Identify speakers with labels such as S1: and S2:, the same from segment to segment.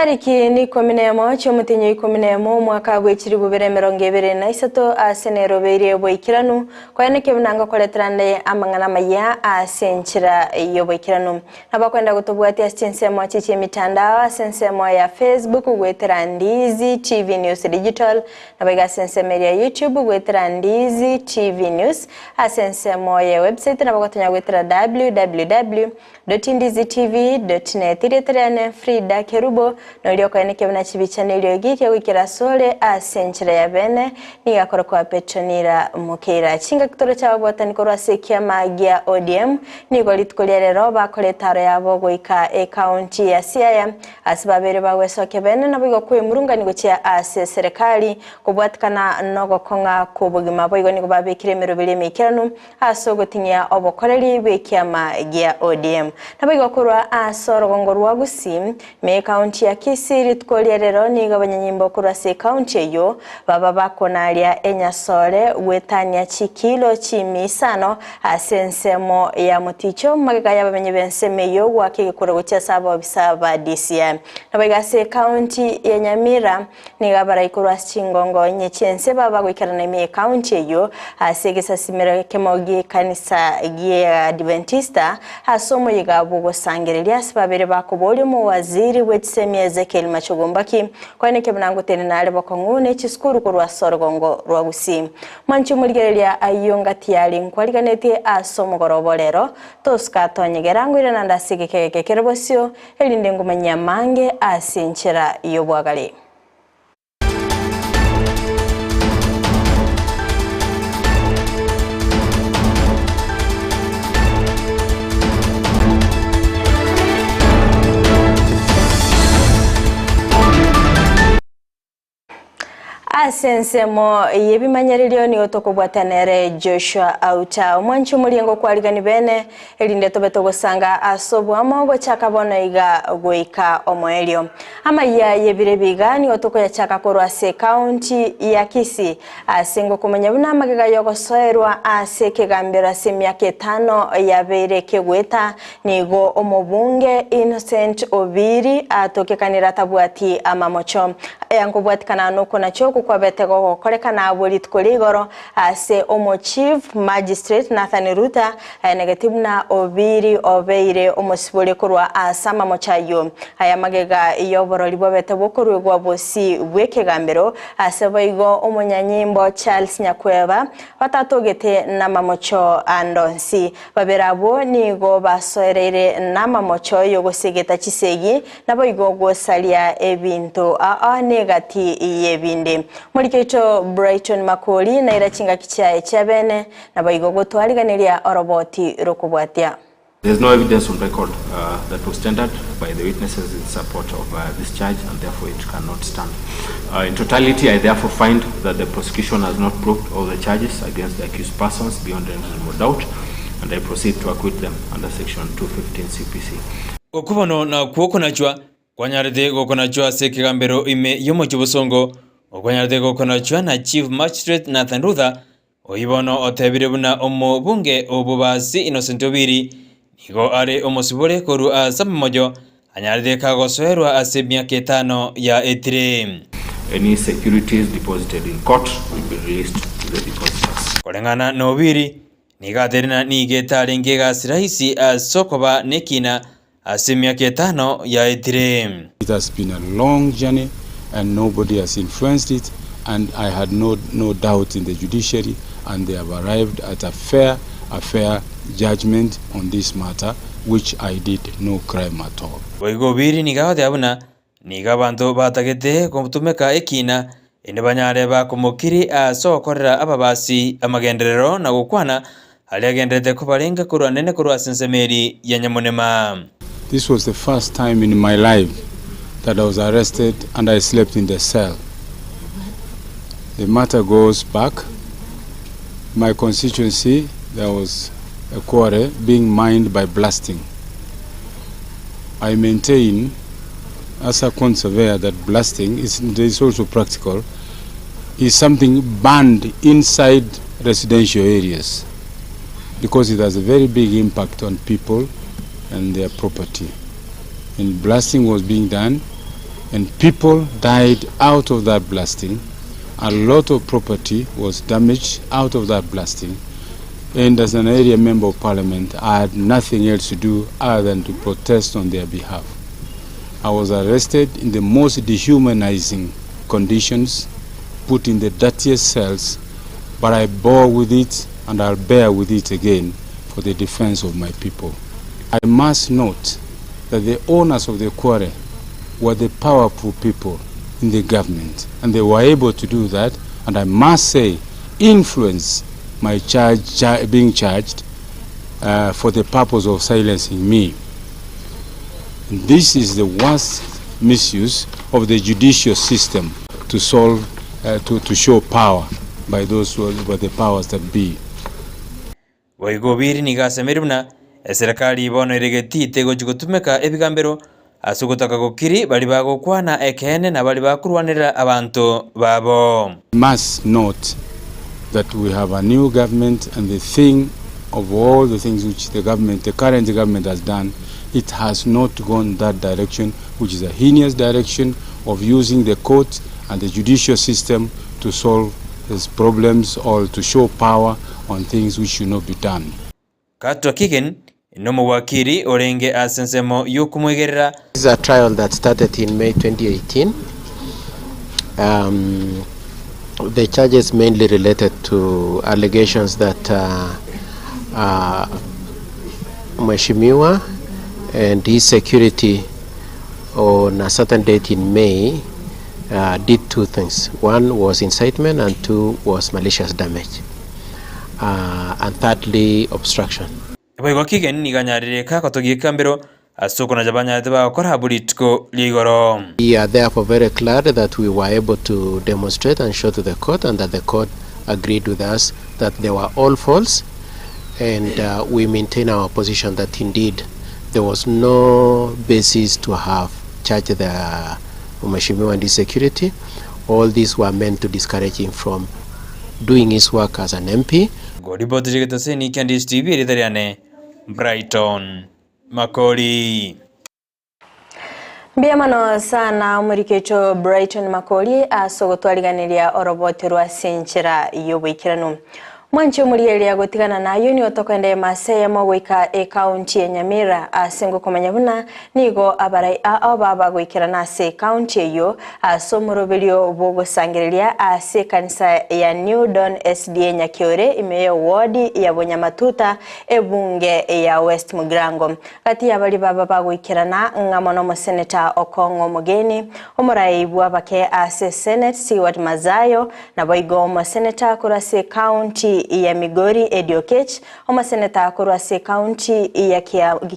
S1: Chitariki n'ikomi nemo chi'omotienyi o ikomi nemo omwaka bw'echilifu bibere emerongo ebere na isato ase nerobeirie boikeranu, koeneke buna ngokoretera nde amang'ana amayia ase enchera y'oboikeranu. Nabakwenda gotobwatia ase chinsemo echi chi'emitandao ase ensemo ya Facebook goetera Ndizi TV News Digital, Naboigo ase ensemo eria ya YouTube goetera Ndizi TV News, ase ensemo ye website nabo gotonya goetera www dot ndizi tv dot net. Erieta riane Frida Kerubo, noria okoenekia buna chibicha na eriogi ria goikera asore ase enchera ya bene, nigo akorokwa Petronila Mokeira. Chingaki toroche ababwatani korwa ase ekiama gia ODM nigo rituko ria rero bakora etaro yabo goika ecounty ya Siaya Ase babere bagwesokia bene naboigo kwemurungania gochia ase eserekari, kobwatikana nogokong'a kw'obogima. Boigo nigo babekire emeroberi emeikeranu ase ogoting'ia obokoreri bw'ekiama gia ODM. Naboigo korwa ase orogongo rwa Gusii, ime y'ekaunti ya Kisii rituko ria rero nigo abanyanyimbo korwa ase ekaunti eyio baba bakonaria enyasore gwetania chikilo chiimi isano Ase ensemo ya moticho, magega y'abamenyi b'ensemo eyio goaka egekuro gochia ase abobisa ba DCI. Naboigo ase ekaunti ya Nyamira, nigo abarai korwa ase chingongo inye chi'ense baba bagoikerana ime y'ekaunti eyio ase egesasimero ekemo gi'ekanisa gi'Adventista ase omoyega bw'ogosangereria ase babere bakoboria omowaziri bw'echisemi Ezekiel Machogu Mbaki koenekia buna ngotenena are bokong'u ne chisukuru korwa ase orogongo rwa Gusii. Mwanche omorigereria ayio ngati yare nkwariganetie ase omogoroba o rero, tosuka tonyegera, ngoirana nde ase egeka egeke kere bosio, erinde ngomanyie amange ase enchera y'obwagare. Ase ensemo y'ebimanyererio nigo tokobwatana nere Joshua Auta, omwanchi omoriengo okwarigani bene, erinde tobe togosanga ase oboamo gochaka bono iga goika omoerio. Amayia y'ebiro ebi iga nigo tokoyachaka korwa ase ekaunti ya Kisii ase ngokomanya buna amagega y'ogosoerwa ase ekegambero ase emiaka etano yabeire kegoeta nigo omobunge Innocent Obiri atokekanire atabwati amamocho. Aya nkobwatikana nokonacha oko kwabete gogokorekana abwo rituko ria igoro ase omo Chief Magistrate Nathan Ruta aenegeti buna Obiri obeire omosibore korwa ase amamocho ayio. Aya magega y'oborori bwabete bokoruegwa bosio bw'ekegambero ase boigo omonyanyimbo Charles Nyakweba batatogete namamocho ande onsi. Babere abwo nigo basoereire namamocho y'ogosegeta chisegi, naboigo gosaria ebinto aa negati y'ebinde. Morike oito Brighton Makori naira chingaki chiaye chia bene, naboigo gotwariganeria oroboti rokobwatia.
S2: There is no evidence on record that was tendered by the witnesses in support of this charge and therefore it cannot stand. In totality, I therefore find that the prosecution has not proved all the charges against the accused persons beyond any reasonable doubt and I proceed to acquit them under section 215 CPC.
S3: Okwo bono nakwo okonachwa kwanyarete gokonachwa ase ekegambero ime y'omochie bosongo, okwanyarete gokonachwa na Chief Magistrate Nathan Rutha, Oyio bono otebire buna omobunge o Bobasi Innocent Obiri nigo are omosibore korwa ase amamojo anyarete kagosoerwa ase emiaka etano yaetire.
S2: Any securities deposited in court will be released to the depositors.
S3: Koreng'ana na Obiri, nigo ateire na nigo etarenge egasi rahisi ase okoba nekina ase emiaka etano yaetire.
S4: It has been a long journey and nobody has influenced it and I had no no doubt in the judiciary and they have arrived at a fair a fair judgement on this matter which I did no crime at all.
S3: Boigo Obiri nigo agoteba buna nigo abanto batagete gotumeka ekina erinde banyare bakomokiri ase ogokorera ababasi amagenderero na gokwana aria agendererete kobarenga korwa nene korwa ase ensemo eri ya nyamonema.
S4: This was the first time in my life that I was arrested and I slept in the cell. The matter goes back, my constituency there was a quarry being mined by blasting. I maintain as a conservator that blasting is, is also practical is something banned inside residential areas because it has a very big impact on people and their property. And blasting was being done. And people died out of that blasting, a lot of property was damaged out of that blasting, and as an area member of parliament I had nothing else to do other than to protest on their behalf. I was arrested in the most dehumanizing conditions, put in the dirtiest cells, but I bore with it and I'll bear with it again for the defense of my people. I must note that the owners of the quarry were the powerful people in the government, and they were able to do that, and I must say, influence my charge, char being charged for the purpose of silencing me. And this is the worst misuse of the judicial system to solve, to, to show power by those who are, by the powers that be.
S3: Boigo Obiri nigo asemeire buna eserekari bono ere getii tegochi gotumeka ebigambero ase ogotaka gokiri baria bagokwana ekeene na baria bakorwanerera abanto babo.
S4: Must note that we have a new government and the thing of all the things which the government, the current government has done, it has not gone that direction, which is a heinous direction of using the court and the judicial system to solve these problems or to show power on things which should not be done.
S3: Katwa Kigen nomowakiri orenge ase ensemo y'okomoigerera.
S5: This is a trial that started in May 2018. The charges mainly related to allegations that Mheshimiwa and his security on a certain date in May did two things. One was incitement and two was malicious damage. And thirdly, obstruction.
S3: Boigo Kigen nigo anyarire kagotogia ekambero ase okonacha banyarete bagokora abwo rituko ria igoro.
S5: We are therefore very glad that we were able to demonstrate and show to the court and that the court agreed with us that they were all false, and we maintain our position that indeed there was no basis to have charged the Mheshimiwa and his security. All these were meant to discourage him from doing his work as an MP.
S3: Ngoriboti chigeteseni kia Ndish TV erieta riane Brighton Makori.
S1: Mbuya mono sana omorikecho Brighton Makori ase ogotwariganeria orobote rwa ase enchera y'oboikeranu. Mwanche omorigereria agotigana nayo nigo tokoenda emasa eyemo goika ecounty ya Nyamira ase ngokomanya buna nigo abarai ao baba goikerana ase ecounty eyio ase omoroberio bw'ogosangereria ase ekanisa ya New Dawn SDA Nyakiore ime ya ward ya Bonyamatuta ebunge ya West Mugirango. Gati y'abaria baba bagoikerana ng'amo n'omoseneta Okong'o Omogeni, omorai bw'abake ase Senate Stewart Mazayo, naboigo omoseneta korwa ase ecounty ya Migori Eddie Oketch, omoseneta korwa ase ecounty ya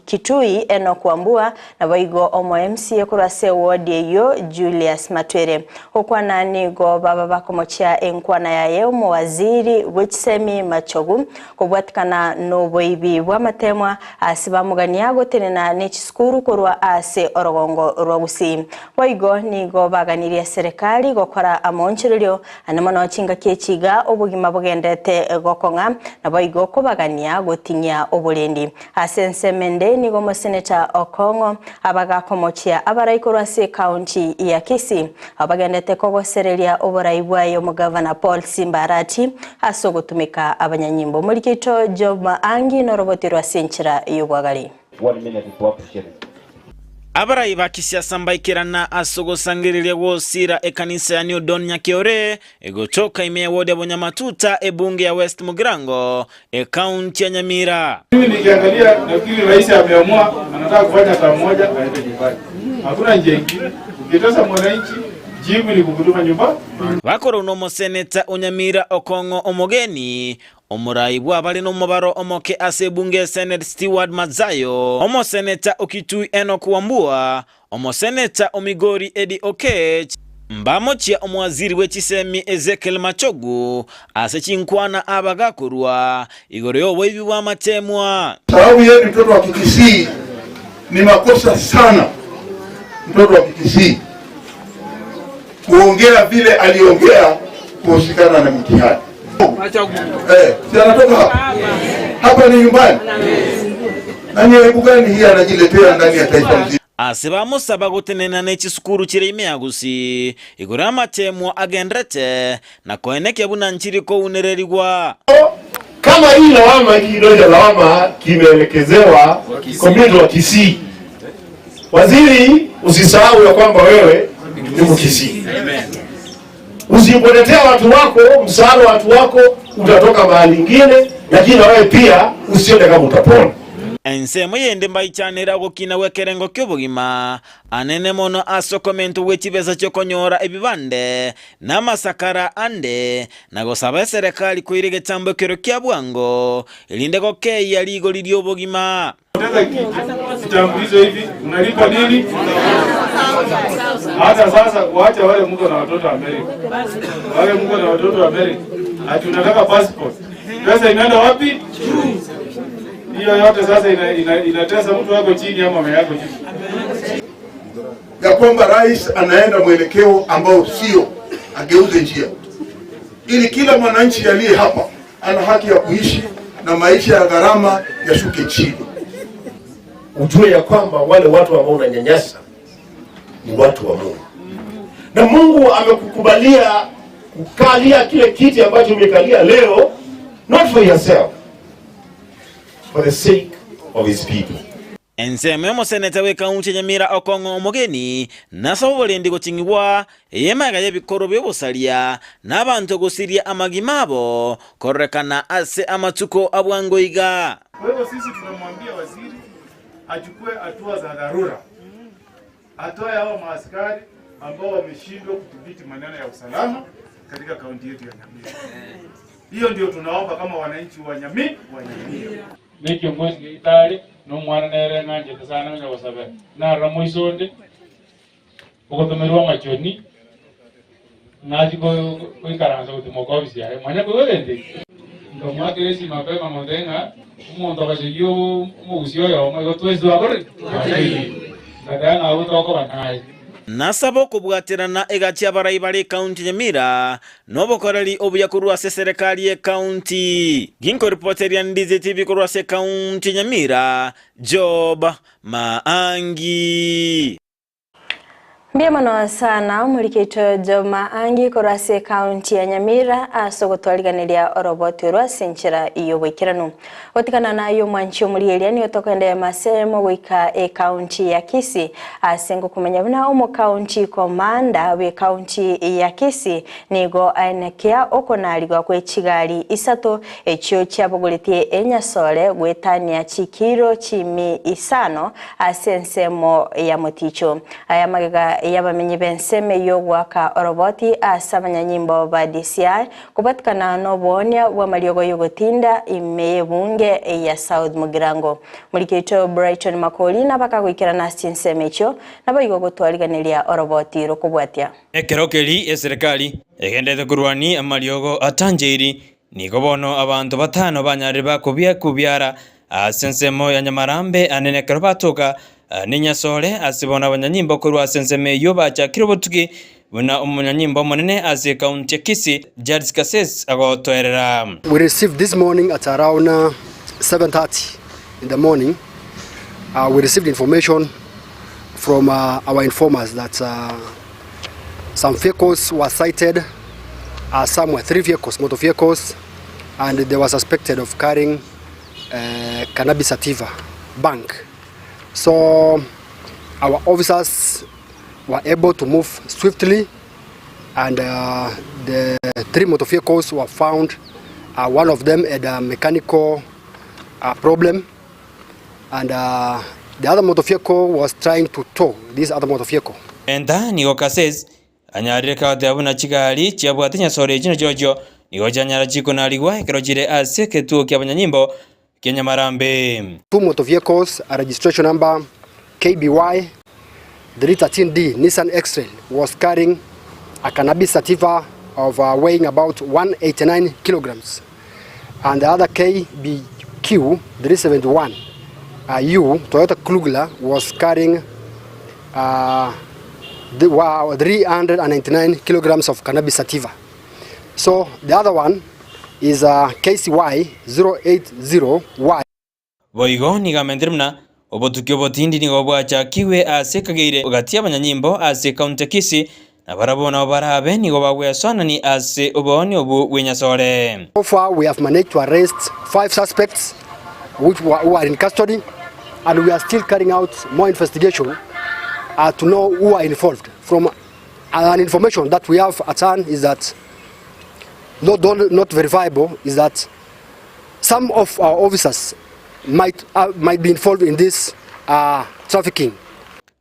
S1: Kitui Enock Wambua, naboigo omo MCA korwa ase eward eyio Julius Matwere. Gokwana nigo baba bakomochia enkwana yaye omowaziri bw'echisemi Machogu kobwatikana noboibi bw'amatemwa ase bamogania gotenena nechisukuru korwa ase orogongo rwa Gusii. Boigo nigo baganirie serikali gokora amaonchorerio ande mono chingaki echiga obogima bogendete gokong'a naboigo kobagania goting'ia oborendi. Ase ensemo ende nigo omoseneta Okong'o abagakomochia abarai korwa ase ecounty ya Kisii abagendete kogosereria oborai bwaye omogavana Paul Simba Arati ase ogotumeka abanyanyimbo. Omorikeito Job Maangi noroboti rwa ase enchera y'obwagare.
S6: One minute to appreciate it.
S7: Abarai ba kisiasa mbaikerana ase ogosangereria gw'osira ekanisa ya New Dawn Nyakeore egotoka ime ya ward ya Bonyamatuta ebunge ya West Mugirango ekaunti ya Nyamira.
S8: Mimi nikiangalia nafikiri rais ameamua anataka kufanya saa moja aende nyumbani. Hakuna njia ingine. Ukitesa mwananchi jibu ni kukutuma nyumba.
S7: Bakorwa n'omoseneta o Nyamira Okong'o Omogeni, omorai bw'abare nomobaro omoke ase ebunge ya Senate Stewart Madzayo, omoseneta o Kitui Enock Wambua, omoseneta o Migori Eddie Oketch, mbamochia omowaziri bwe chisemi Ezekiel Machogu ase chinkwana abagakorwa igoro y'oboibi bw'amatemwa.
S9: Sababu yeye ni mtoto wa Kikisii, ni makosa sana mtoto wa Kikisii kuongea vile aliongea kuhusikana na mtihani. Si anatoka hapa? Hapa ni nyumbani. Na ni aibu gani hii anajiletea ndani ya taifa mzima?
S7: Ase bamosaba gotenena ne chisukuru chire ime ya Gusii igoro y'amateemwa agenderete na koenekia buna nchiri kounererigwa.
S10: Kama hii lawama hiki kidole cha lawama kimeelekezewa community wa Kisii. Waziri, usisahau ya kwamba wewe ni Mkisii. Usipoletea watu wako msaada, watu wako utatoka mahali ingine, lakini na wewe pia usione kama utapona.
S7: Ensemo yende mbaichanere ogokina gw'ekerengo ki'obogima anene mono ase okomentwa gwe chibesa chi'okonyora ebibande, na amasakara ande, na gosaba eserekari koira egetambo ekero kia bwango, erinde gokeyia rigori ri'obogima.
S8: Kitambulisho hivi unalipa nini? Hata sasa wacha wale mko na watoto Amerika, wale mko na watoto Amerika, ati unataka passport, pesa inaenda wapi? Hiyo yote sasa inatesa ina, ina mtu wako chini ama mama yako chini
S9: ya kwamba rais anaenda mwelekeo ambao sio, ageuze njia ili kila mwananchi aliye hapa ana haki ya kuishi na maisha ya gharama yashuke chini.
S10: Ujue ya kwamba wale watu ambao unanyanyasa ni watu wa Mungu, na Mungu amekukubalia kukalia kile kiti ambacho umekalia leo, not for yourself, for the sake of his people.
S7: Ensemo y'omoseneta bw'ekaunti ya Nyamira Okong'o Omogeni nase oborendi goching'igwa ey'emagega y'ebikorwa bi'obosaria na abanto gosiria amagima abo kororekana ase amatuko a bwango iga.
S8: Kwa hivyo sisi tunamwambia waziri achukue hatua za dharura, atoe hao maaskari ambao wameshindwa kudhibiti maneno ya usalama katika kaunti yetu ya Nyamira. Hiyo ndio tunaomba kama wananchi wa Nyamira, wa Nyamira.
S11: Nekiongozi giaito are, na omwana nere ng'anchete sana onye gosabera. Narora moiso onde, ogotomerwa amachoni, nachia goikaransa gotimoka ofisi yaye, manya koigwa egento ekio. Nkamoakera esimi mapema nkontebia ng'a omonto agachegia omogusii oyomo igo twensi twakorire ki? Twachegirie. Ngateba ng'a abwo tokoba naye.
S7: Nasaba okobwaterana egati y'abarai bare ekaunti ya Nyamira na obokoreri obuya korwa ase eserekari y'ekaunti. Ginkoripoteria Ndizi TV korwa ase ekaunti ya Nyamira, Job Maangi.
S1: Mbuya mono sana omorikeito Job Maangi korwa ase ekaunti ya Nyamira ase ogotwariganeria oroboti orwo ase enchera y'oboikeranu. Gotigana naye omwanchi omorieria nigo tokoenderea masemo goika ekaunti ya Kisii ase ngokomanya buna omokaunti commander bw'ekaunti ya Kisii nigo aenekia okonarigwa gwe chigari isato echio chiabogoretie enyasore goetania chikiro chimi isano ase ensemo ya moticho. Aya magega y'abamenyi b'ensemo eyio goaka oroboti ase abanyanyimbo ba DCI Kobatikana noboonia bw'amariogo y'ogotinda ime y'ebunge ya South Mugirango. Morikeito Brighton Makori nabakagoikerana ase chinsemo echio, naboigo gotwariganeria oroboti rokobwatia.
S3: Ekero keria eserekari egenderete korwania amariogo atancheiri, nigo bono abanto batano banyarire bakobia kobiara ase ensemo ya nyamarambe anene ekero batoka Ninyasore ase bono abanyanyimbo korwa ase ensemo eyio bachakire obotugi buna omonyanyimbo omonene ase ekaunti ya Kisii, Charles Kasese agotoerera.
S12: We received this morning at around 7:30 in the morning uh, we received information from uh, our informers that uh, some vehicles were sighted uh, somewhere, three vehicles, motor vehicles, and they were suspected of carrying uh, cannabis sativa bank. So our officers were able to move swiftly and uh, the three motor vehicles were found. Uh, one of them had a mechanical uh, problem and uh, the other motor vehicle was trying to tow this other motor vehicle.
S3: Enta nigo Kasese anyarire goteba buna chigari chiabwate nyasore echio nachirochio nigo chianyara chikonarigwa ekero chire ase egetuo ki'abanyanyimbo kia Nyamarambe.
S12: Two motor vehicles, a registration number KBY 313D Nissan X-Trail was carrying a cannabis sativa of uh, weighing about 189 kilograms and the other KBQ 371 uh, U Toyota Kluger was carrying uh, the, wow, 399 kilograms of cannabis sativa. So the other one is uh, KCY 080Y.
S3: Boigo nigo amentire buna Obotuki obotindi nigo bwachakigwe ase ekageire gati y'abanyanyimbo ase ekaunti ya Kisii, na barabwo nabo barabe nigo bagwesoanani ase obooni obwo bw'enyasore.
S12: So far we have managed to arrest five suspects which were, who are in custody and we are still carrying out more investigation uh, to know who are involved. From an information that we have at hand is that not, not verifiable is that some of our officers might, uh, might be involved in this uh, trafficking.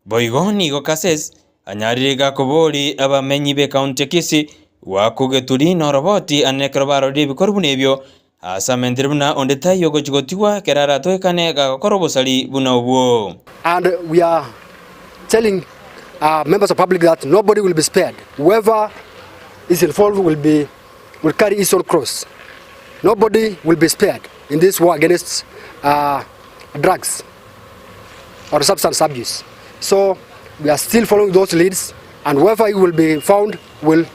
S3: Boigo nigo Cases anyarire gakobori abamenyi b'ekaunti ya Kisii goakwa geturi na oroboti ane ekero barorire ebikoru buna ebio, ase amentire buna onde taiyo ogochia gotigwa ekero aratoekane gagokora obosari buna obwo.
S12: And we are telling uh, members of public that nobody will be spared. Whoever is involved will be will carry his own cross. Nobody will be spared in this war against uh, drugs or substance abuse. So we are still following those leads and whoever will be found will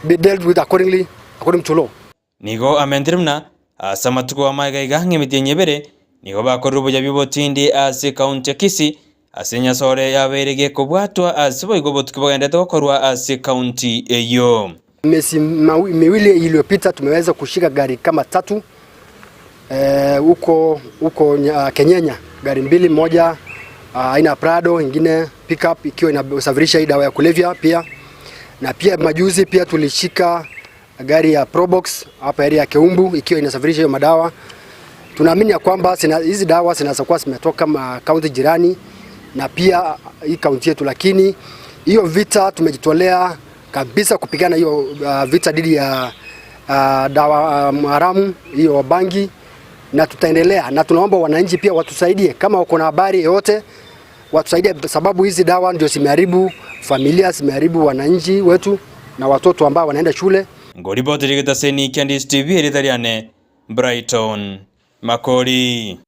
S12: be dealt with accordingly according to law.
S3: Nigo amentire buna ase amatuko amaiga iga ng'emetienyi ebere nigo bakorire oboyabi obotindi ase ekaunti ya Kisii ase enyasore yabeire gekobwatwa ase boigo obotuki bogendete gokorwa ase ekaunti eyio.
S12: Miezi miwili iliyopita tumeweza kushika gari kama tatu huko huko Kenyenya, gari mbili, moja aina ya Prado, ingine pickup ikiwa inasafirisha hii dawa ya kulevya pia. Na pia majuzi pia tulishika gari ya Probox hapa area ya Keumbu ikiwa inasafirisha hiyo madawa. Tunaamini ya kwamba hizi dawa zinaweza kuwa zimetoka kaunti jirani na pia hii kaunti yetu, lakini hiyo vita tumejitolea kabisa kupigana hiyo vita dhidi ya dawa haramu hiyo bangi, na tutaendelea, na tunaomba wananchi pia watusaidie kama wako na habari yoyote watusaidie, sababu hizi dawa ndio zimeharibu familia, zimeharibu wananchi wetu na watoto ambao wanaenda shule.
S3: Ngoriboti rigetaseni kia Ndisi TV eritha riane Brighton Makori.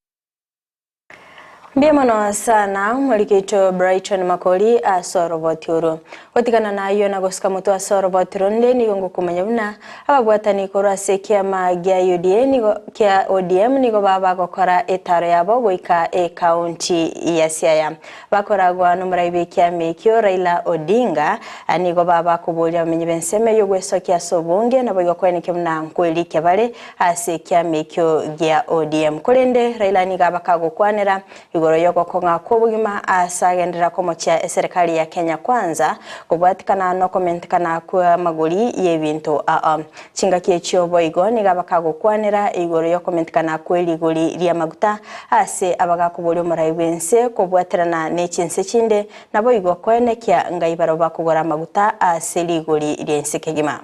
S1: Mbuya mono sana morikeito Brighton Makori ase oroboti oro. Gotigana nayo na gosika motwe ase oroboti ronde nigo ngokomanya buna ababwatani korwa ase ekiama gia UDA nigo kia ODM nigo baba bagokora etaro yabo goika ekaunti ya Siaya. Bakoragwa nomorai bwa ekiama ekio Raila Odinga nigo baba bakoboria abamenyi b'ensemo ey'ogwesokia ase obonge nabo igo kwenekio buna nkoerikia bare ase ekiama ekio gia ODM. Korende Raila nigo abakagokwanera igoro yogokong'a kwa obogima ase agenderera komochia eserikali ya Kenya Kwanza kobwatikana nokomentekana kwa amagori y'ebinto aa. Chingaki echio boigo nigo abakagokwanera igoro yokomentekana kwa erigori ri'amaguta ase abagakoboria omorai bw'ense kobwaterana ne chinse chinde nabo igo koenekia ngai barabwo bakogora amaguta ase rigori ri'ense kegima.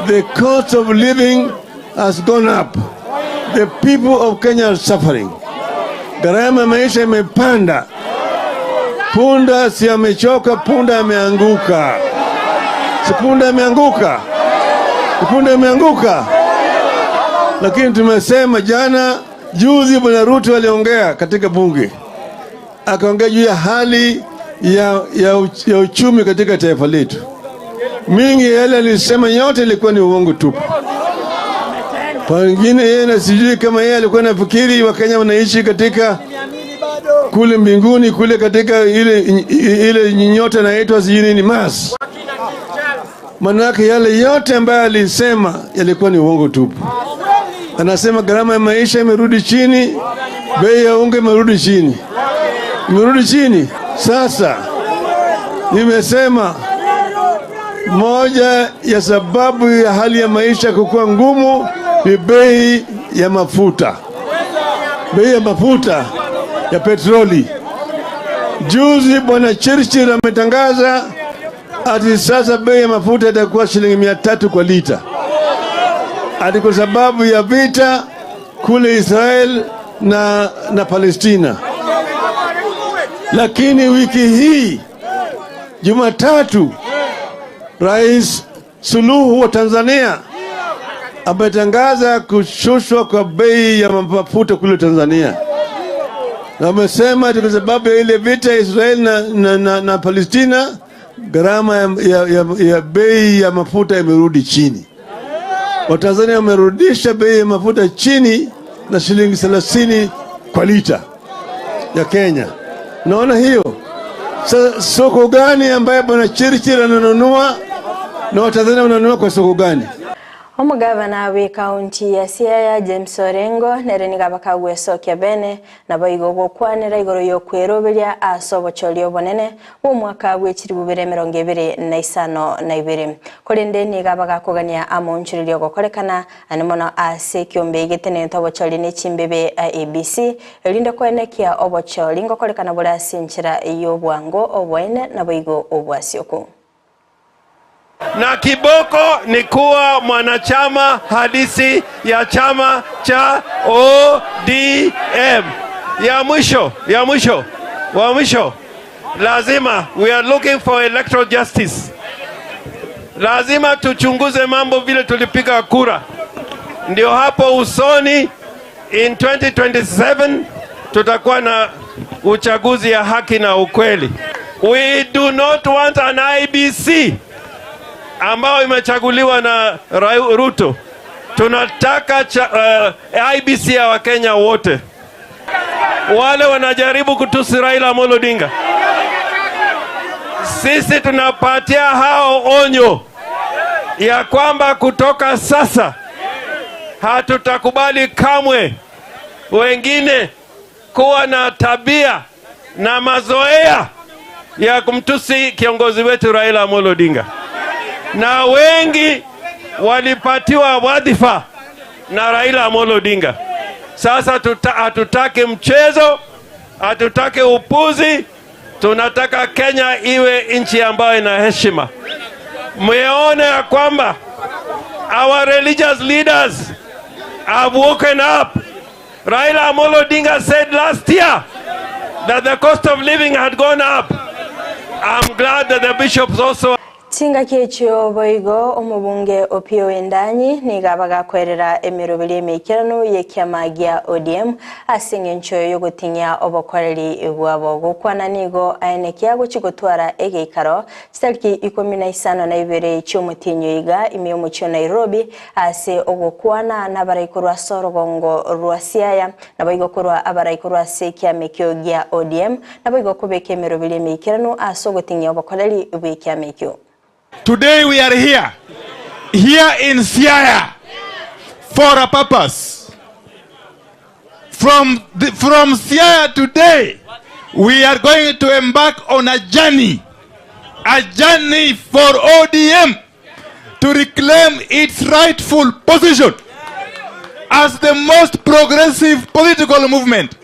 S13: The cost of living has gone up. The people of Kenya are suffering. Gharama ya maisha imepanda. Punda si amechoka, punda ameanguka. Si punda ameanguka? Si punda ameanguka? Lakini tumesema jana, juzi Bwana Ruto aliongea katika bunge, akaongea juu ya hali ya uchumi katika taifa letu. Mingi yale alisema yote ilikuwa ni uongo tupu. Pengine yeye na sijui kama yeye alikuwa anafikiri Wakenya wanaishi katika kule mbinguni kule katika ile nyota inaitwa sijui nini Mars. Manake yale yote ambayo alisema yalikuwa ni uongo tupu. Anasema gharama ya maisha imerudi chini, bei ya unga imerudi chini, imerudi chini. Sasa nimesema moja ya sababu ya hali ya maisha kukuwa ngumu ni bei ya mafuta, bei ya mafuta ya petroli. Juzi Bwana Churchill ametangaza ati sasa bei ya mafuta itakuwa shilingi 300 kwa lita, ati kwa sababu ya vita kule Israel na Palestina. Lakini wiki hii Jumatatu, Rais Suluhu wa Tanzania ametangaza kushushwa kwa bei ya mafuta kule Tanzania, na amesema ati kwa sababu ya ile vita ya Israel na Palestina, gharama ya bei ya mafuta imerudi chini. Watanzania wamerudisha bei ya mafuta chini na shilingi 30 kwa lita. ya Kenya. Naona hiyo sasa, soko gani ambaye bwana Churchill ananunua na Watanzania wananunua kwa soko gani?
S1: Omogavana bw'ekaunti ya Siaya James Orengo nere nigo abakagwesokia bene, naboigo gokwanera igoro y'okweroberia ase obochori obonene bw'omwaka bw'echilifu bibere emerongo ebere na isano na ibere. Korende nigo abagakogania amoonchoreria ogokorekana ane mono ase ekiombe getenenete obochori ne chimbebe IEBC, erinde koenekia obochori ngokorekana bore ase enchera y'obwango oboene naboigo obwasioku.
S13: Na kiboko ni kuwa mwanachama halisi ya chama cha ODM. Ya mwisho, ya mwisho, wa mwisho, lazima we are looking for electoral justice. Lazima tuchunguze mambo vile tulipiga kura, ndio hapo usoni in 2027 tutakuwa na uchaguzi ya haki na ukweli. We do not want an IEBC ambayo imechaguliwa na Ruto. Tunataka cha, IEBC ya Wakenya wote. Wale wanajaribu kutusi Raila Amolo Odinga, sisi tunapatia hao onyo ya kwamba kutoka sasa hatutakubali kamwe wengine kuwa na tabia na mazoea ya kumtusi kiongozi wetu Raila Amolo Odinga, na wengi walipatiwa wadhifa na Raila Amolo Odinga. Sasa hatutaki mchezo, hatutaki upuzi, tunataka Kenya iwe nchi ambayo ina heshima. Mmeona ya kwamba our religious leaders have woken up. Raila Amolo Odinga said last year that the cost of living had gone up. I'm glad that the bishops also
S1: Chingaki echio boigo omobunge Opiyo Wandayi nigo abagakwerera emeroberi emeikeranu y'ekiama gia ODM ase eng'encho yogotinyia obokoreri bwabo gokwana nigo aenekia gochi gotwara egeikaro chitariki 12 chiomotinyo iga ime y'omochie o Nairobi ase ogokwana n'abaraikorwa ase orogongo rwa Siaya naboigo korwa abaraikorwa ase ekiama ekio gia ODM naboigo kobeka emeroberi emeikeranu ase ogotinyia obokoreri bw'ekiama ekio.
S14: Today we are here, here in Siaya, for a purpose. From Siaya today, we are going to embark on a journey for ODM to reclaim its rightful position as the most progressive political movement,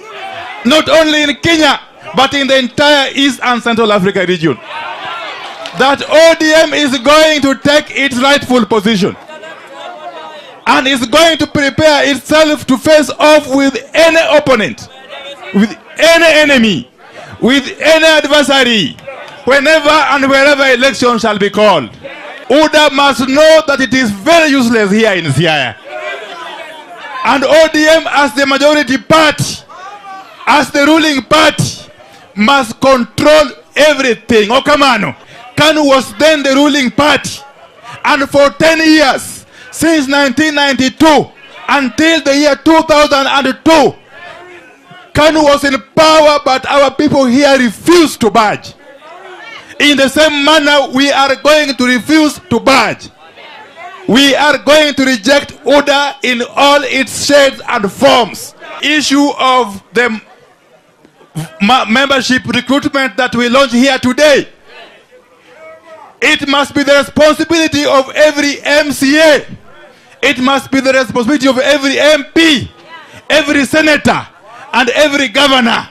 S14: not only in Kenya, but in the entire East and Central Africa region. That ODM is going to take its rightful position and is going to prepare itself to face off with any opponent, with any enemy, with any adversary, whenever and wherever election shall be called. UDA must know that it is very useless here in Siaya. And ODM as the majority party, as the ruling party, must control everything. Okamano. KANU was then the ruling party. And for 10 years, since 1992 until the year 2002, KANU was in power, but our people here refused to budge. In the same manner, we are going to refuse to budge. We are going to reject UDA in all its shades and forms. Issue of the membership recruitment that we launch here today. It must be the responsibility of every MCA. It must be the responsibility of every MP, every senator, and every governor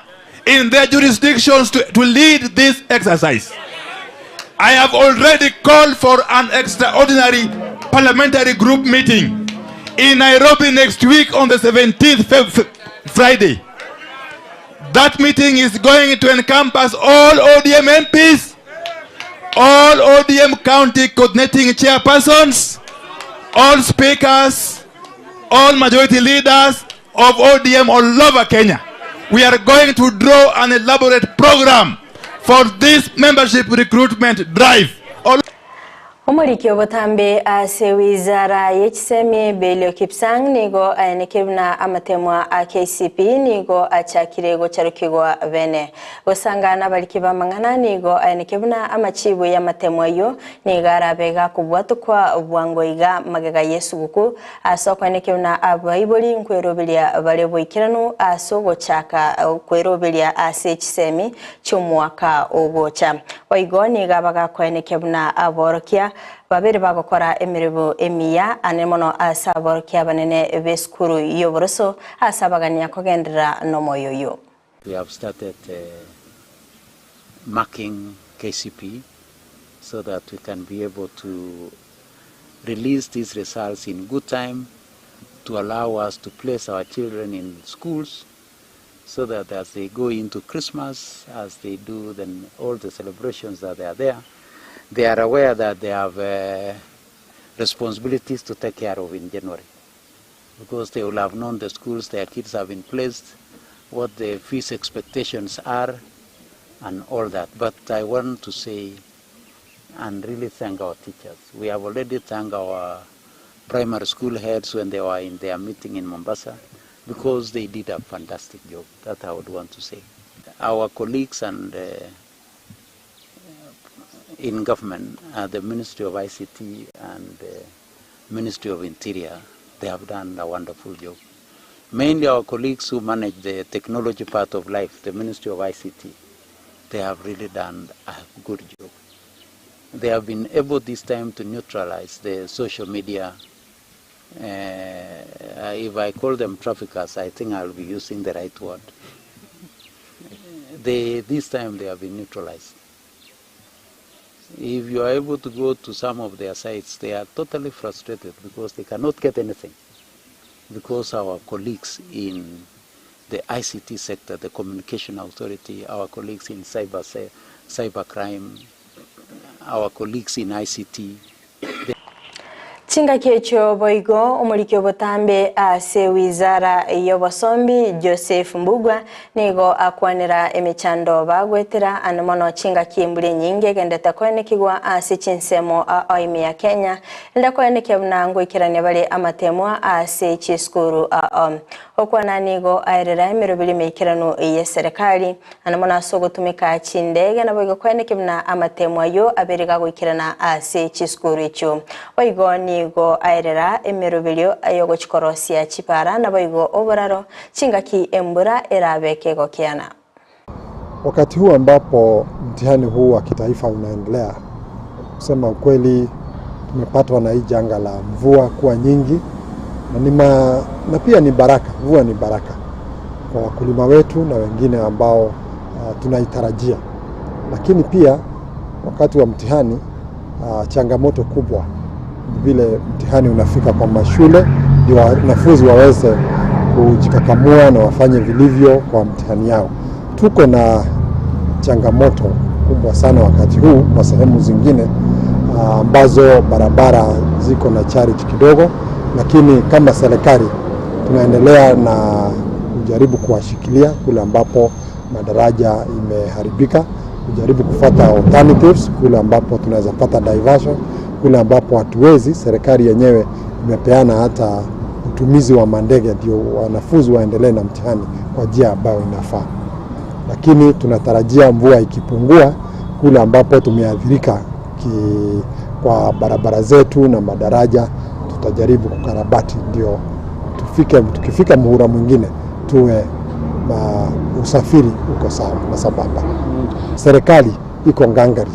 S14: in their jurisdictions to lead this exercise. I have already called for an extraordinary parliamentary group meeting in Nairobi next week on the 17th Friday. That meeting is going to encompass all ODM MPs, all ODM county coordinating chairpersons, all speakers, all majority leaders of ODM all over Kenya. We are going to draw an elaborate program for this membership recruitment drive. All
S1: Omoriki obotambe ase wizara ye chisemi Belio Kipsang nigo aenekeire buna amatemwa a KCPE nigo achakire gocharukigwa bene. Gosanga nabariki b'amang'ana nigo aenekeire buna amachibu y'amatemwa ayio nigo arabe gakobwatokwa bwango iga magega y'esuguku ase okoenekia buna abaibori nkweroberia bare boikeranu ase ogochaka kweroberia ase chisemi chi'omwaka ogocha. Boigo nigo abagakoenekia buna aborokia babere bagokora emeremo emiya, ane mono ase aborokia abanene b'esukuru y'oboroso, ase abagania kogenderera nomoyo oyio.
S15: We have started marking KCPE so that we can be able to release these results in good time to allow us to place our children in schools so that as they go into Christmas, as they do then all the celebrations that they are there, they are aware that they have uh, responsibilities to take care of in January because they will have known the schools their kids have been placed, what the fees expectations are, and all that. But I want to say and really thank our teachers. We have already thanked our primary school heads when they were in their meeting in Mombasa because they did a fantastic job. That I would want to say. Our colleagues and uh, in government, uh, the Ministry of ICT and the Ministry of Interior, they have done a wonderful job. Mainly our colleagues who manage the technology part of life, the Ministry of ICT, they have really done a good job. They have been able this time to neutralize the social media. Uh, if I call them traffickers, I think I'll be using the right word. They, this time they have been neutralized. If you are able to go to some of their sites, they are totally frustrated because they cannot get anything. Because our colleagues in the ICT sector, the Communication Authority, our colleagues in cyber, cybercrime, our colleagues in ICT,
S1: Chingaki echio boigo omoriki obotambe ase wizara y'obosombi Joseph Mbugua nigo akwanera emechando bagwetera ane mono chingaki embura enyinge egendete koenekigwa ase chinsemo ao ime ya Kenya ende koenekia buna ngoikerania bare amatemwa ase chisukuru ao. Okwana nigo aerera emeroberi emeikeranu y'eserekari Naende mono ase ogotumeka chindege naboigo koeneke buna amatemo ayio abere gagoikerana ase chisukuru echio. Boigo nigo aerera emeroberio y'ogochikorosia chipara naboigo oboraro chingaki embura erabe kegokiana.
S16: Wakati huu ambapo mtihani huu wa kitaifa unaendelea, kusema ukweli, tumepatwa na hii janga la mvua kuwa nyingi na, ni ma, na pia ni baraka. Mvua ni baraka kwa wakulima wetu na wengine ambao uh, tunaitarajia, lakini pia wakati wa mtihani uh, changamoto kubwa vile mtihani unafika kwa mashule ndio wanafunzi waweze kujikakamua na wafanye vilivyo kwa mtihani yao. Tuko na changamoto kubwa sana wakati huu kwa sehemu zingine ambazo barabara ziko na charge kidogo, lakini kama serikali tunaendelea na kujaribu kuwashikilia kule ambapo madaraja imeharibika, kujaribu kufata alternatives kule ambapo tunaweza pata diversion, kule ambapo hatuwezi, serikali yenyewe imepeana hata utumizi wa mandege ndio wanafunzi waendelee na mtihani kwa njia ambayo inafaa. Lakini tunatarajia mvua ikipungua kule ambapo tumeathirika ki, kwa barabara zetu na madaraja, tutajaribu kukarabati ndio tufike, tukifika muhula mwingine tuwe na usafiri uko sawa na sambamba. Serikali iko ngangari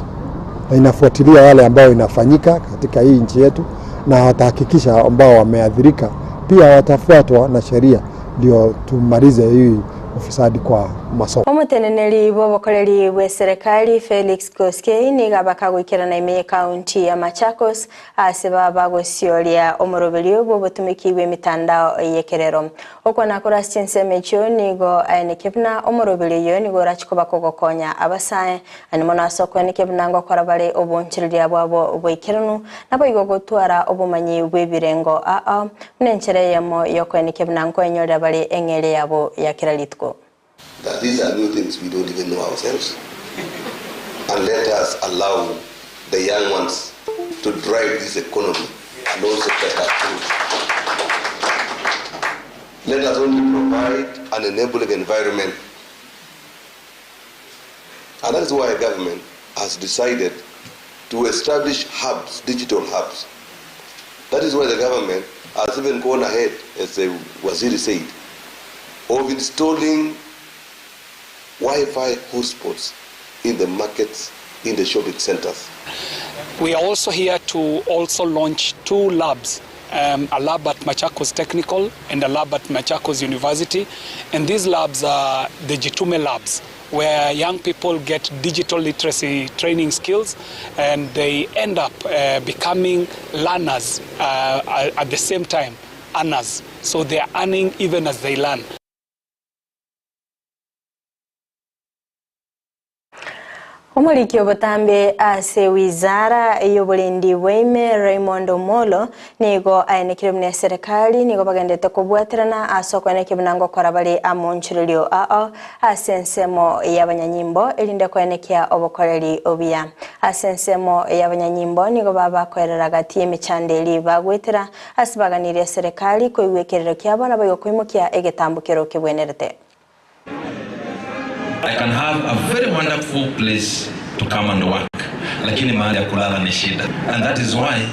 S16: na inafuatilia yale ambayo inafanyika katika hii nchi yetu, na watahakikisha ambao wameathirika pia watafuatwa na sheria, ndio tumalize hii ufisadi kwa masomo.
S1: Omoteneneri bw'obokoreri bw'eserekari Felix Koskei nigo abakagoikerana ime y'ekaunti ya Machakos ase baba gosioria omoroberio bw'obotumiki bw'emitandao y'ekerero. Okwana korwa ase chinsemo echio nigo aenekia buna omoroberio oyo nigo orachi koba kogokonya abasae naende mono ase okoenekia buna ngokora bare obonchereria bwabo boikeranu naboigo gotwara obomanyi bw'ebirengo ao buna enchera eyemo y'okoenekia buna nkoenyorera bare eng'eria yabo ya kera rituko.
S17: That these are new things we don't even know ourselves. And let us allow the young ones to drive this economy and also take us through. Let us only provide an enabling environment. And that is why government has decided to establish hubs, digital hubs. That is why the government has even gone ahead, as the Waziri said, of installing Wi-Fi hotspots in the markets, in the shopping centers.
S18: We are also here to also launch two labs, a lab at Machakos Technical and a lab at Machakos University. And these labs are the Jitume labs, where young people get digital literacy training skills and they end up becoming learners at the same time, earners. So they are earning even as they learn.
S1: Omoriki obotambe ase wizara y'oborendi bwaime Raymond Omolo nigo aenekire buna eserekari nigo bagendete kobwaterana ase okoenekia buna ngokora bare amonchorerio ao ase ensemo y'abanyanyimbo erinde koenekia obokoreri obuya. Ase ensemo y'abanyanyimbo nigo babakoerera gati y'emechando eri bagwetera ase baganirie eserekari koigwa ekerero kiabo naboigo koimokia egetambo kero kebwenerete.
S19: I can have a very wonderful place to come and work, lakini mahali ya kulala ni shida. And that is why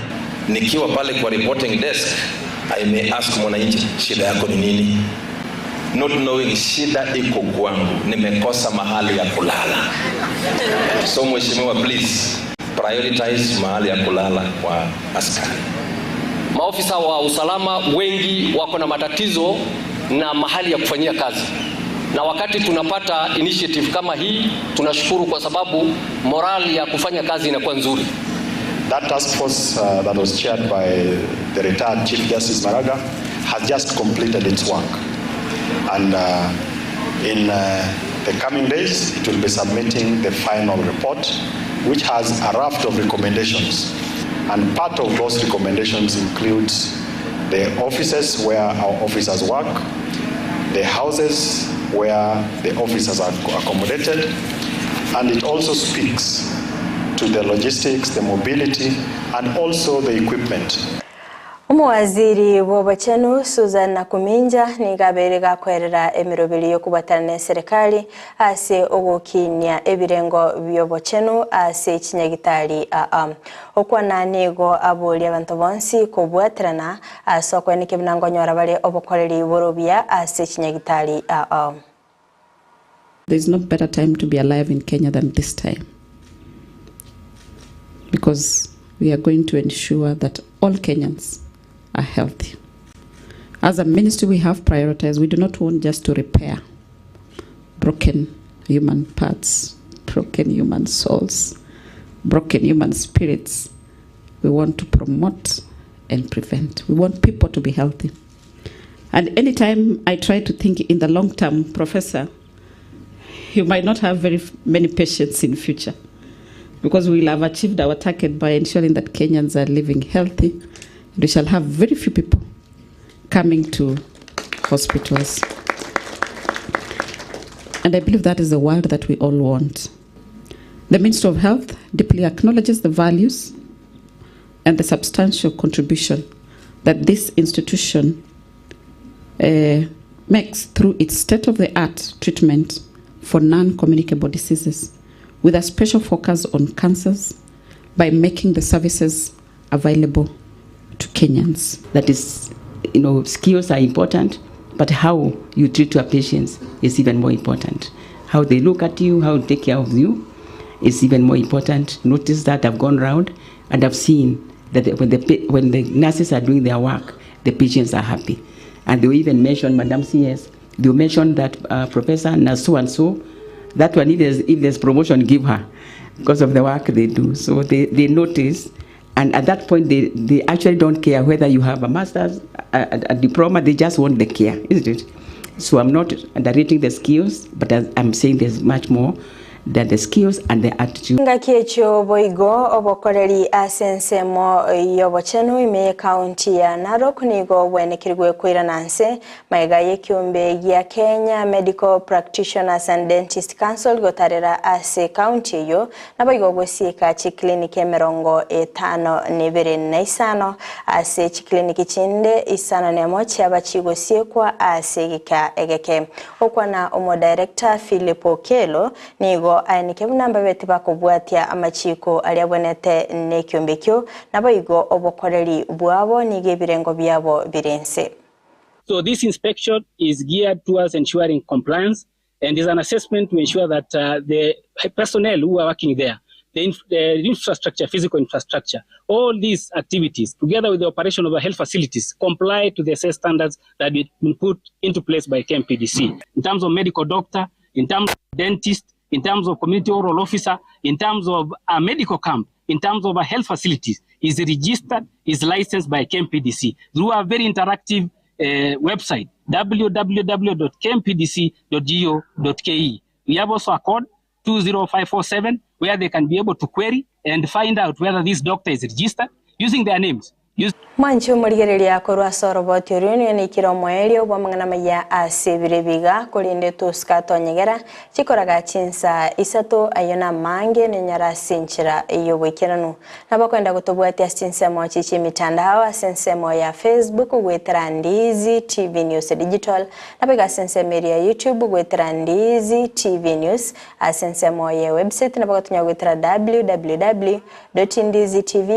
S19: nikiwa pale kwa reporting desk, I may ask mwananchi, shida yako ni nini? Not knowing shida iko kwangu, nimekosa mahali ya kulala. So mheshimiwa, please prioritize mahali ya kulala kwa askari.
S20: Maofisa wa usalama wengi wako na matatizo na mahali ya kufanyia kazi, na wakati tunapata initiative kama hii tunashukuru kwa sababu morali ya kufanya kazi inakuwa nzuri.
S21: That task force that was chaired by the retired Chief Justice Maraga has just completed its work. And in the coming days, it will be submitting the final report, which has a raft of recommendations. And part of those recommendations includes the offices where our officers work, the houses where the officers are accommodated, and it also speaks to the logistics, the mobility, and also the equipment.
S1: Omowaziri bw'obochenu Susan Nakuminja nigo abeire gakoerera emeroberi y'okobatana na eserekari ase ogokinia ebirengo by'obochenu ase chinyagitari aa. Okwana nigo aboria abanto bonsi kobwaterana ase okoeneka buna nkonyora bare obokoreri borobia ase chinyagitari aa.
S22: There is no better time to be alive in Kenya than this time, because we are going to ensure that all Kenyans are healthy. As a ministry, we have prioritized. We do not want just to repair broken human parts, broken human souls, broken human spirits. We want to promote and prevent. We want people to be healthy. And anytime I try to think in the long term, Professor, you might not have very many patients in future, because we will have achieved our target by ensuring that Kenyans are living healthy. We shall have very few people coming to hospitals. And I believe that is the world that we all want. The Ministry of Health deeply acknowledges the values and the substantial contribution that this institution makes through its state-of-the-art treatment for non-communicable diseases, with a special focus on cancers, by making the services available to Kenyans.
S23: That is, skills are important, but how you treat your patients is even more important. How they look at you, how they take care of you is even more important. Notice that I've gone round and I've seen that when the nurses are doing their work, the patients are happy. And they will even mention Madam CS, they will mention that Professor Nurse so and so, that one, if there's promotion, give her, because of the work they do. So they notice, and at that point, they actually don't care whether you have a master's, a diploma, they just want the care, isn't it? So I'm not underrating the skills, but I'm saying there's much more They're the skills and the attitude.
S1: Engaki echio boigo obokoreri ase ensemo y'obochenu ime y'ecounty ya Narok nigo bwenekerigwe koirana nse magega y'ekiombe gia Kenya Medical Practitioners and Dentist Council gotarera ase ecounty eyio naboigo gosieka chiclinic 52 na isano ase chiclinic chinde isano nemo chiaba chigosiekwa ase egeka egeke. Okwana omodirector Philip Okello nigo aeneke buna mbabeti bakobwatia amachiko aria abwenete nekiombe ekio, naboigo obokoreri bwabo nigo ebirengo biabo bire inse.
S2: So this inspection is geared towards ensuring compliance and is an assessment to ensure that uh, the personnel who are working there, the, inf the infrastructure, physical infrastructure, all these activities, together with the operation of the health facilities, comply to the set standards that have been put into place by KMPDC. In terms of medical doctor, in terms of dentist, in terms of community oral officer, in terms of a medical camp, in terms of a health facilities, is registered, is licensed by KMPDC through a very interactive website, www.kmpdc.go.ke. We have also a code, 20547, where they can be able to query and find out whether this doctor is registered using their names. Use
S1: Mwanche omorigereria korwa ase oroboti oria nigo naikire omoerio bw'amang'ana amaya ase ebiro ebiga, korende tosika tonyegera chikoraga chinsa isato ayio namange nenyara ase enchera y'oboikeranu. Nabakwenda gotobwatia ase chinsemo echi chi'emitandao ase ensemo ya Facebook goetera Ndizi TV News Digital, naboigo ase ensemo eria ya YouTube goetera Ndizi TV News, ase ensemo ye website nabo gotonya goetera www. Ndizitv.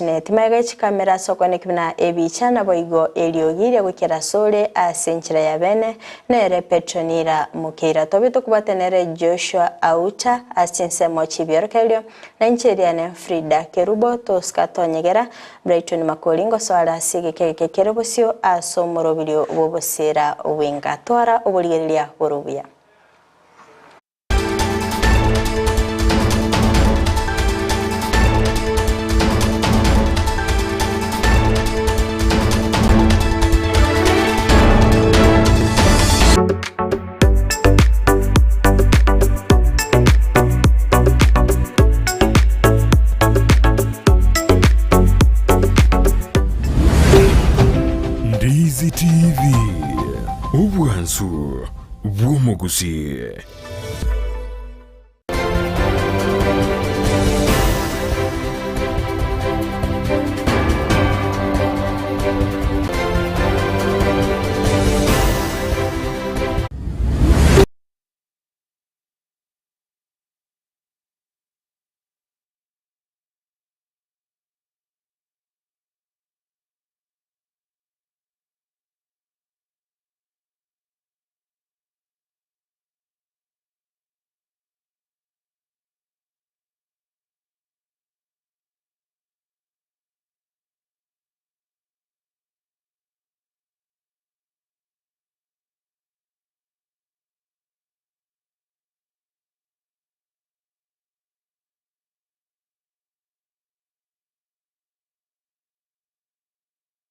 S1: Net. Magega ye chikamera ase okoeneki buna ebicha naboigo eriogi ria goikera asore ase enchera ya bene nere Petronila Mukeira. Tobe tokobwate nere Joshua Auta ase chinsemo chi'ebiorokererio na inche eriane Frida Kerubo tosika tonyegera Brighton Makori ngosoare ase egeka egeke kere bosio ase omoroberio bw'obosera bw'enka. Twara oborigereria bore obuya.
S4: Ndizi TV, obwansu bw'omogusii.